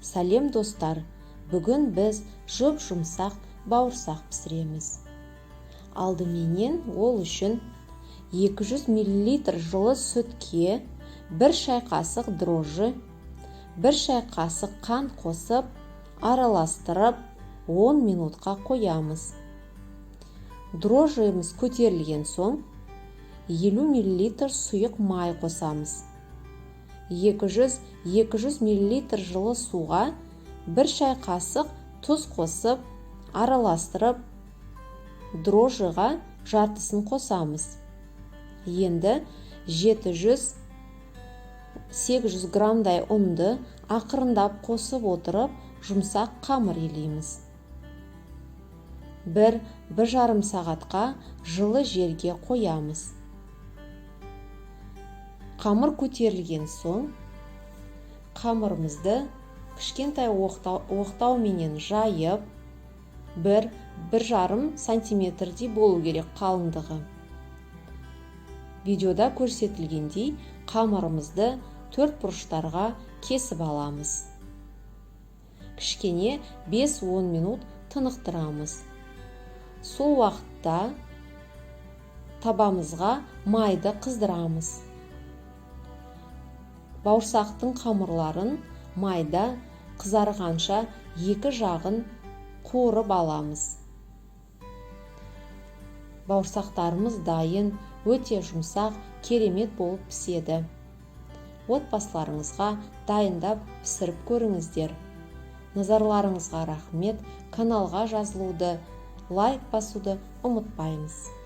Сәлем, достар! Бүгін біз жұп-жұмсақ бауырсақ пісіреміз. Алдыменен ол үшін 200 мл жылы сүтке 1 шай қасық дрожжи, 1 шай қасық қант қосып, араластырып, 10 минутқа қоямыз. Дрожжиіміз көтерілген соң, 50 мл сұйық май қосамыз. 200 мл жылы суға 1 шай қасық тұз қосып, араластырып, дрожжиға жартысын қосамыз. Енді 700-800 граммдай ұнды ақырындап қосып отырып, жұмсақ қамыр илейміз. 1-1,5 сағатқа жылы жерге қоямыз. Қамыр көтерілген соң, қамырымызды кішкентай оқтауменен жайып, 1-1,5 сантиметрдей болу керек қалыңдығы. Видеода көрсетілгендей, қамырымызды төрт бұрыштарға кесіп аламыз. Кішкене 5-10 минут тынықтырамыз. Сол уақытта табамызға майды қыздырамыз. Бауырсақтың қамырларын майда қызарғанша екі жағын қуырып аламыз. Бауырсақтарымыз дайын, өте жұмсақ, керемет болып піседі. Отбасыларыңызға дайындап, пісіріп көріңіздер. Назарларыңызға рахмет! Каналға жазылуды, лайк басуды ұмытпаймыз.